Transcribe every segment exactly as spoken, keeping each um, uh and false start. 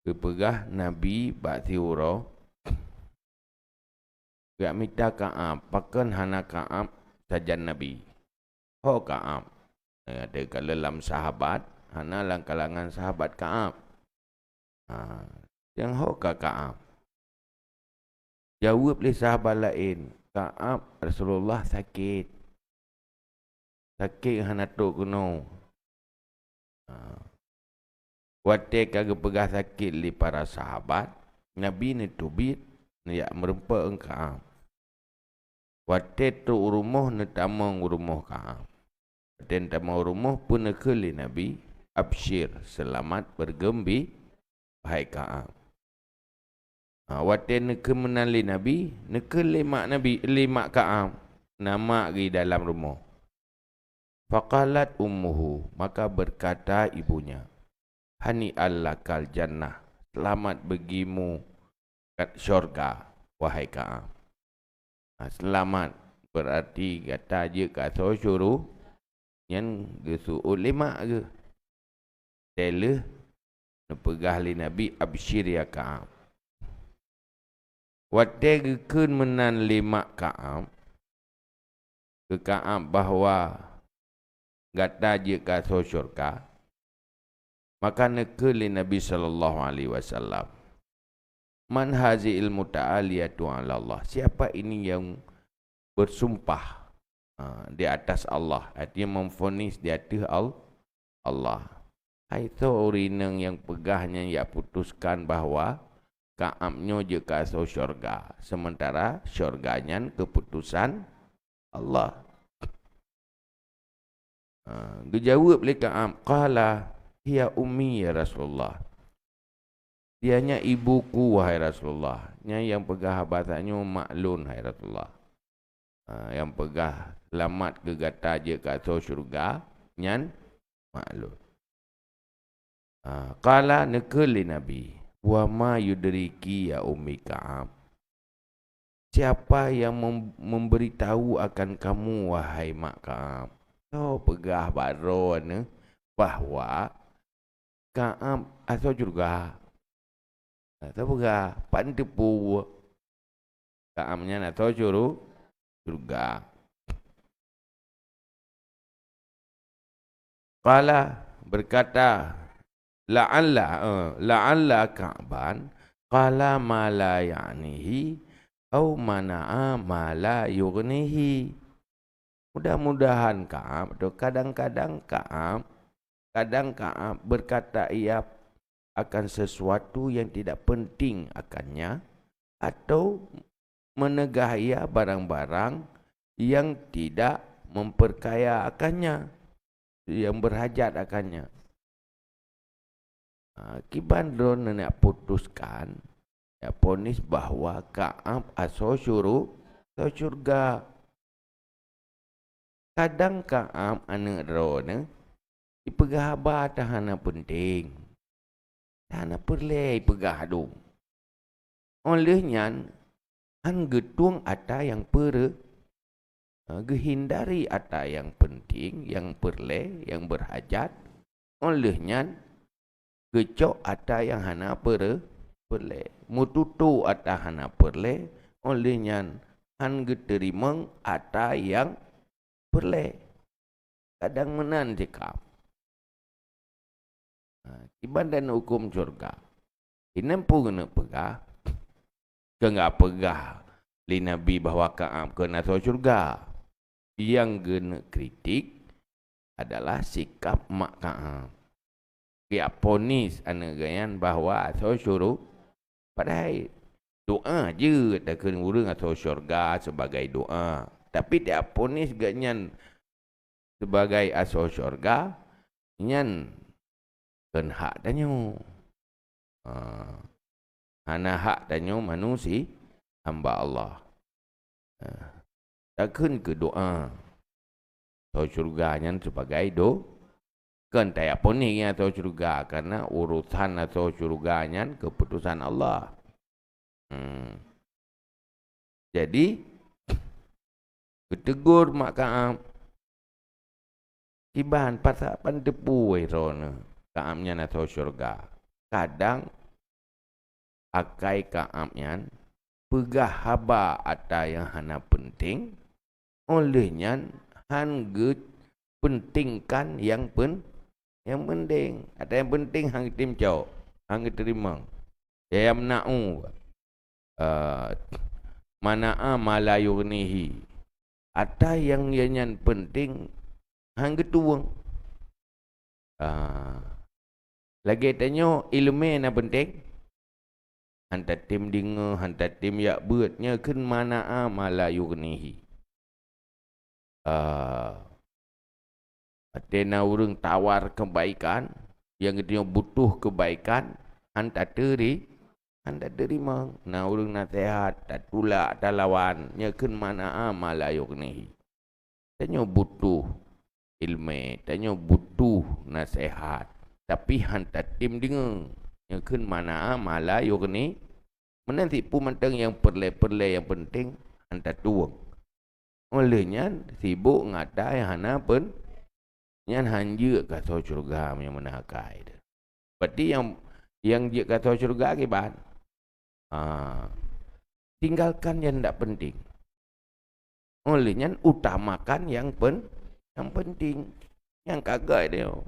Geupeugah Nabi bak siuroe, geujak mita Ka'ab, pakon hana Ka'ab sajan Nabi. Ho Ka'ab. Eh, ada kala lam sahabat, hana lam kalangan sahabat Ka'ab. Ha, nyang ho ka Ka'ab. Jaweueb lé sahabat laén, "Ka'ab, Rasulullah sakét. Sakét hana trok keunoe." Ha. Watée ka geupeugah sakét lé para sahabat, Nabi neuteubiet neujak meurumpok ngon Ka'ab. Watée trok u rumoh, neutamong u rumoh Ka'ab. Watée neutamong u rumoh, peuneukheun lé Nabi, "Absyir, seulamat, bergembi-, wahai Ka'ab." Ha, watée neukheun meunan lé Nabi, neukheun lé mak Nabi, lé mak Ka'ab, na mak geuh dalam rumoh. Faqalat ummuhu, maka berkata ibunya, "Hani'an lakal jannah, selamat bagimu kat syurga, wahai Ka'ab." Ha, seulamat, berarti gata jeuet keu asoe syuru-, nyan geuseuôt lé mak geuh. Watée lheueh neupeugah lé Nabi, "Absyir ya Ka'ab." Watée geukheun meunan lé mak Ka'ab, keu Ka'ab bahwa gata jeuet keu asoe syurga, maka neukheun lé Nabi sallallahu alaihi wasallam, "Man hazihil muta'aliyatu 'ala Allah?" Siapa ini yang bersumpah, ha, di atas Allah, artinya memvonis di ateueh Al-, Allah. Hai soe ureuëng inong nyang peugah nyan, jak putuskan bahwa Ka'ab nyoe jeuet keu asoe syurga, sementara syurga nyan keuputusan Allah. Ha, geujaweueb lé Ka'ab, qala, "Hiya ummi ya Rasulullah." "Dia nyan ibuku, wahai Rasulullah." Nyan nyang peugah haba nyoe mak lôn, hai Rasulullah. Ha, nyang peugah seulamat keu gata jeuet keu asoe syurga, nyan mak lôn. Ha, qala, neukheun lé Nabi, "Wa ma yudriki ya ummi Ka'ab?" Siapa yang mem-, memberitahu akan kamu, wahai mak Ka'ab? Soe peugah bak droeneuh bahwa Ka'ab asoe syurga? Soe peugah? Pat neuteupeue Ka'ab nyan asoe syuru-, syurga? Qala, berkata, la'alla, eh, la'alla Ka'ban qala ma la ya'nihi au mana'a ma la yughnihi. Mudah-mudahan Ka'ab, atau kadang-kadang Ka'ab, kadang Ka'ab berkata ia akan sesuatu yang tidak penting akannya, atau meunegah ia barang-barang yang tidak memperkaya akannya, yang berhajat akannya. Ha, kiban droeneuh neujak putuskan, neujak ponis bahwa Ka'ab asoe syuru-, asoe syurga. Kadang Ka'ab aneuëk droeneuh jipeugah haba nyang hana peunteng, hana peureulée jipeugah dum. Óh lheueh nyan, hán geutueng atra nyang peure-, geuhindari atra nyang peunteng, nyang peureulée, nyang beurhajat. Óh lheueh nyan, geucok atra nyang hana peure-, peureulée. Meututoe atra hana peureulée, óh lheueh nyan hán geuteurimong atra nyang peureulée. Kadang meunan sikap. Ha, kiban dan huköm syurga. Inan peue geuneuk peugah? Keu geupeugah lé Nabi bahwa Ka'ab keu asoe syurga. Nyang geuneuk kritik adalah sikap mak Ka'ab. Geujak ponis aneuëk geuh nyan bahwa asoe syuru-, padahai doa jeuet takheun ureuëng asoe syurga sebagai doa. Tapi geujak ponis geuh nyan sebagai asoe syurga, nyan kon hak tanyoe. Ha. Hana hak tanyoe manusia, hamba Allah. Ha. Takheun keu doa. Asoe syurga nyan sebagai do-, kon tajak ponis nyan asoe syurga, karena urusan asoe syurga nyan keuputusan Allah. Hmm. Jadi, geutegur mak Ka'ab, "Kiban, pat saban teupeue droeneuh Ka'ab nyan asoe syurga?" Kadang akai Ka'ab nyan peugah haba ata nyang hana peunteng, óh lheueh nyan han geupeuntengkan nyang pen-, nyang peunteng. Ata nyang peunteng han geutem cok, han geuteurimong. Yamna'u, eh, mana'a ma la yughnihi. Ata nyang, nyang nyan peunteng han geutueng. Ah. Lagèe tanyoe ileumèe na peunteng. Han tatem deungö, han tatem jak beuet, nyan kheun mana'a ma la yughnihi. Ah. Watèe na ureueng tawar keubaikan, nyang geutanyoe butuh keubaikan, han tateuri-, han tateurimong. Na ureueng naseuhat, tatulak, talawan, nyan kheun mana'a ma la yughnihi. Tanyoe butuh ileumèe, tanyoe butuh naseuhat, tapi han tatem deungö. Nyan kheun mana'a ma la yughni. Meunan sipeue mantong nyang peureulèe-peureulèe nyang peunteng han tatueng. Óh lheueh nyan sibok ngon ata nyang hana peun-, nyan han jeuet keu asoe syeuruga meunyoe meunan akai teuh. Berarti nyang, nyang jeuet keu asoe syeuruga kiban? Ah, tinggalkan nyang ndak peunteng. Óh lheueh nyan utamakan nyang pen-, nyang peunteng. Nyang ka göt nyoe.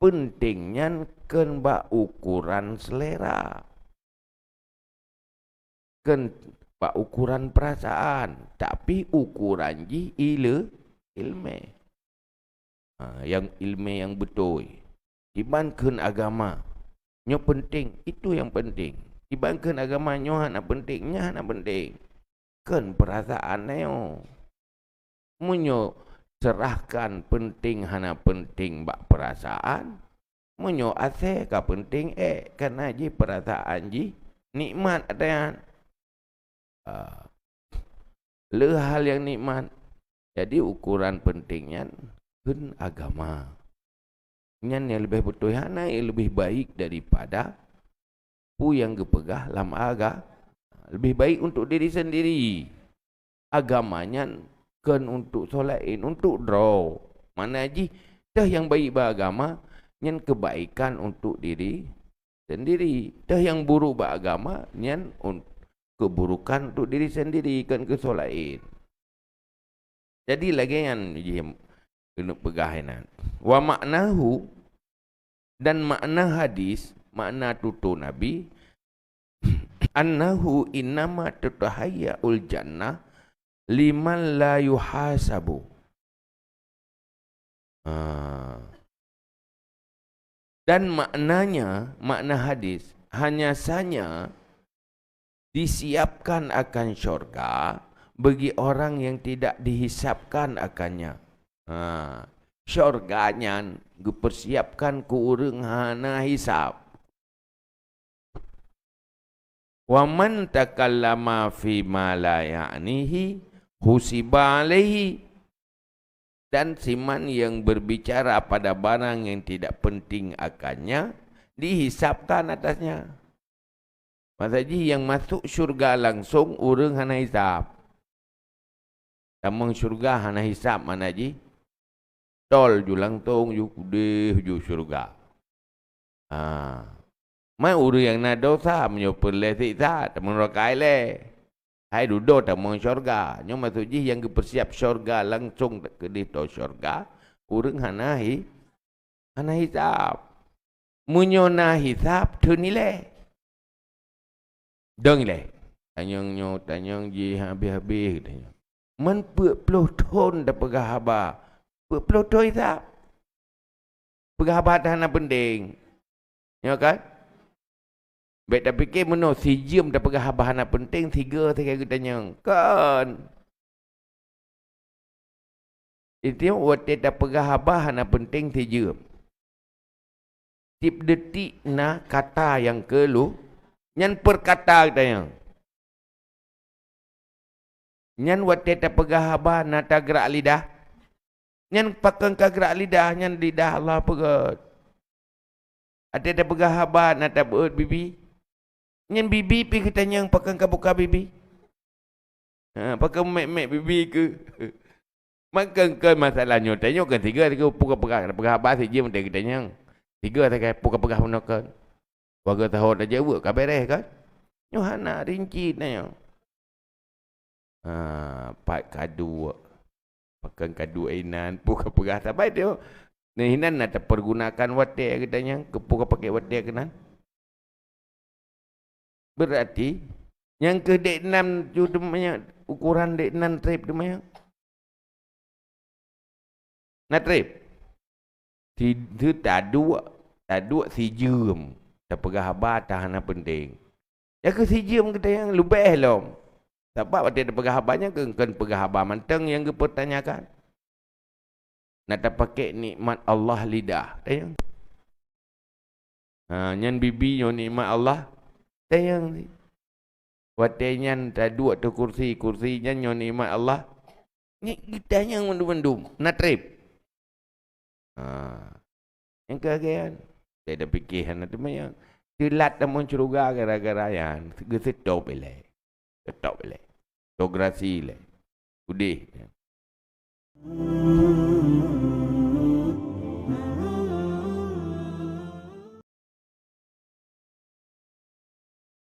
Peunteng nyan kheun bak ukoran seulera. Kheun bak ukoran peurasaan, tapi ukoran jih ile-, ileumèe. Ha, nyang ileumèe nyang beutôi. Kiban kheun agama, nyoe peunteng, itu nyang peunteng. Kiban kheun agama, nyoe hana peunteng, nyan hana peunteng. Kheun peurasaan nyoe. Meunyoe seurahkan peunteng hana peunteng bak peurasaan, meunyoe asèe ka peunteng ék, kareuna jih peurasaan jih nikmat ata nyan. Ah, le hal nyang nikmat. Jadi, ukoran peunteng nyan kheun agama. Nyan nyang leubeh beutôi, hana nyang leubeh baik daripada peue nyang geupeugah lam aga-, leubeh baik untuk diri sendiri. Agama nyan kon untuk soe laén, untuk droe. Makna jih, teuh nyang baik bak agama, nyan keubaikan untuk diri sendiri. Teuh nyang buruk bak agama, nyan un-, keuburukan untuk diri sendiri, kon keu soe laén. Jadi, lagèe nyan jih keuneuk peugah inan. Wa ma'nahu, dan makna hadis, makna tutoe Nabi, annahu innama tutahayyaul jannah liman la yuhasabu. Ah. Dan maknanya, makna hadis, hanya sanya disiapkan akan syurga bagi orang yang tidak dihisabkan akannya. Ha, syurga nyan geupersiapkan keu ureueng hana hisab. Wa man takallama fi ma la ya'nihi husiba alaihi. Dan siman yang berbicara pada barang yang tidak penting akannya, dihisabkan atasnya. Masa jih yang masuk syurga langsung ureueng hana hisab. Tamong syurga hana hisab, makna jih tol ju langsung ju keudeh ju syurga. Ha. Man ureueng nyang na dosa, meunyoe peureulèe siksa, tamong neuraka ilèe. Hai dudoe tamong syurga. Nyoe maksud jih nyang geupersiap syurga langsung keudeh tol syurga, ureueng hana hi-, hana hisab. Meunyoe na hisab, theun ilèe. Dong ilèe. Tanyong nyoe, tanyong jih, habéh-habéh tanyong. Man peuet ploh thon tapeugah haba. Peuet ploh thon hisab. Peugah haba hana peunteng. Nyo kan? Bèk tapike meunoe sijeuem tapeugah haba hana peunteng, sigoe sagai geutanyong. Kon. Inti watèe tapeugah haba hana peunteng sijeuem. Tiep detik na kata nyang keuluh, nyan peukata geutanyoe. Nyan watèe tapeugah haba na tagrak lidah. Nyan pakon ka grak lidah, nyan lidah Allah peugöt. Watèe tapeugah haba na tabeuet bibi. Nyan bibi pih geutanyong pakon ka buka bibi. Ha, pakon mèk-mèk bibi keuh. Maka kon masalah nyoe, tanyoe kon sigoe, sigoe peugah-peugah, peugah haba sijeuem watèe geutanyong. Sigoe sagai peugah-peugah meunoe kon. Warga saho tajak buet ka beres kan? Nyoe hana rinci na nyoe. Ha, pat kaduek. Pakon kaduek inan, peue ka peugah sabai tu. Nah, inan na tapergunakan watèe geutanyoe, keupeue ka pakai watèe keunan? Berarti, nyang keu dek nan ju teuma nyan, ukuran dek nan treb teuma nyan. Na treb. Si, si taduek, taduek sijeuem, tapeugah haba ta hana penting. Nyang keu sijeuem geutanyoe leubeh lom. Sabab watèe tapeugah haba nyan keu, kon peugah haba mantong nyang geupeutanyakan. Na tapakék nikmat Allah lidah. Tanyong. Ha, nyan bibi nyoe nikmat Allah. Tanyong. Watèe nyan taduek ateueh kursi, kursi nyan nyoe nikmat Allah. Ni geutanyoe mandum-mandum. Na treb. Ha. Nyang keu lagèe nyan. Saya dah fikir hana teuma nyan. Teulat tamong syeuruga gara-gara nyan. Geuseutop ilèe. Seutop ilèe. Tograsi ilèe. Udeh.